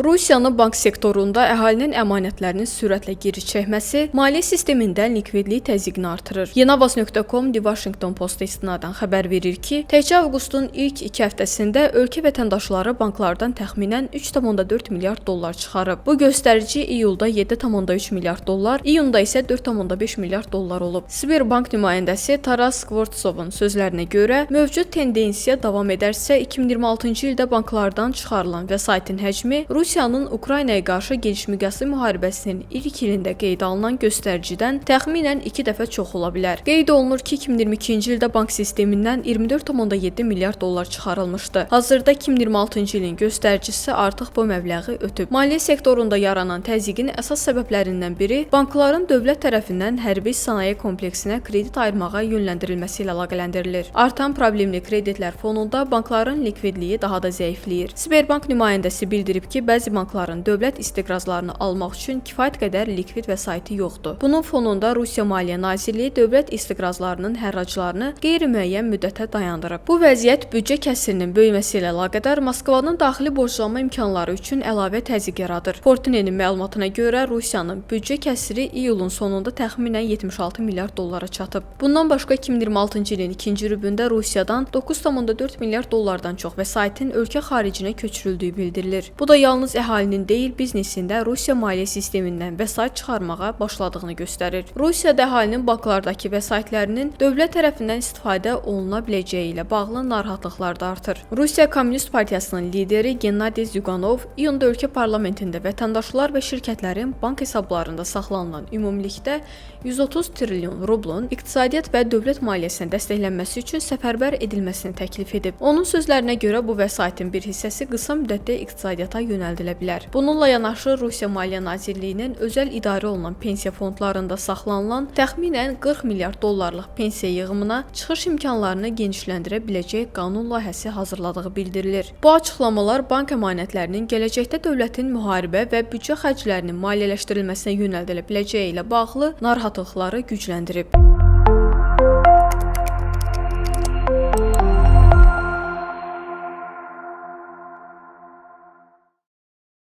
Rusiyanın bank sektorunda əhalinin əmanətlərinin sürətlə geri çəkməsi maliyyə sistemindən likvidlik təzyiqini artırır. Yenavaz.com The Washington Post-a istinadən xəbər verir ki, təkcə avqustun ilk 2 həftəsində ölkə vətəndaşları banklardan təxminən 3,4 milyard dollar çıxarıb. Bu göstərici iyulda 7,3 milyard dollar, iyunda isə 4,5 milyard dollar olub. Sberbank nümayəndəsi Taras Skvortsovun sözlərinə görə, mövcud tendensiya davam edərsə 2026-cı ildə banklardan çıxarılan vəsaitin həcmi Rusiyanın Ukraynaya qarşı geniş miqyaslı müharibəsinin ilk ilində qeydə alınan göstəricidən təxminən 2 dəfə çox ola bilər. Qeyd olunur ki, 2022-ci ildə bank sistemindən 24,7 milyard dollar çıxarılmışdı. Hazırda 2026-cı ilin göstəricisi artıq bu məbləği ötüb. Maliyyə sektorunda yaranan təzyiqin əsas səbəblərindən biri bankların dövlət tərəfindən hərbi sənaye kompleksinə kredit ayırmağa yönləndirilməsi ilə əlaqələndirilir. Artan problemli kreditlər fonunda bankların likvidliyi daha da zəifləyir. Sberbank nümayəndəsi bildirib ki, bəzi bankların dövlət istiqrazlarını almaq üçün kifayət qədər likvid vəsaiti yoxdur. Bunun fonunda Rusiya Maliyyə Nazirliyi dövlət istiqrazlarının hərraclarını qeyri-müəyyən müddətə dayandırıb. Bu vəziyyət büdcə kəsirinin böyüməsi ilə əlaqədar Moskvanın daxili borclanma imkanları üçün əlavə təzyiq yaradır. Fortune'nin məlumatına görə Rusiyanın büdcə kəsiri iyulun sonunda təxminən 76 milyard dollara çatıb. Bundan başqa 2026-cı ilin ikinci rübündə Rusiyadan 9,4 milyard dollardan çox vəsaitin ölkə xaricinə köçürüldüyü bildirilir. Bu da yalnız əhalinin deyil, biznesin də Rusiya maliyyə sistemindən vəsait çıxarmağa başladığını göstərir. Rusiyada əhalinin banklardakı vəsaitlərinin dövlət tərəfindən istifadə oluna biləcəyi ilə bağlı narahatlıqlar da artır. Rusiya Komünist Partiyasının lideri Gennadi Zyuganov iyunda ölkə parlamentində vətəndaşlar və şirkətlərin bank hesablarında saxlanılan ümumilikdə 130 trilyon rublun iqtisadiyyat və dövlət maliyyəsinə dəstəklənməsi üçün səfərbər edilməsini təklif edib. Onun sözlərinə görə bu vəsaitin bir hissəsi qısa müddətdə iqtisadiyyata yönəldilə bilər. Bununla yanaşı Rusiya Maliyyə Nazirliyinin özəl idarə olunan pensiya fondlarında saxlanılan təxminən 40 milyard dollarlıq pensiya yığımına çıxış imkanlarını genişləndirə biləcək qanun layihəsi hazırladığı bildirilir. Bu açıqlamalar bank əmanətlərinin gələcəkdə dövlətin müharibə və büdcə xərclərinin maliyyələşdirilməsinə yönəldilə biləcəyi ilə bağlı narahatlıqları gücləndirib.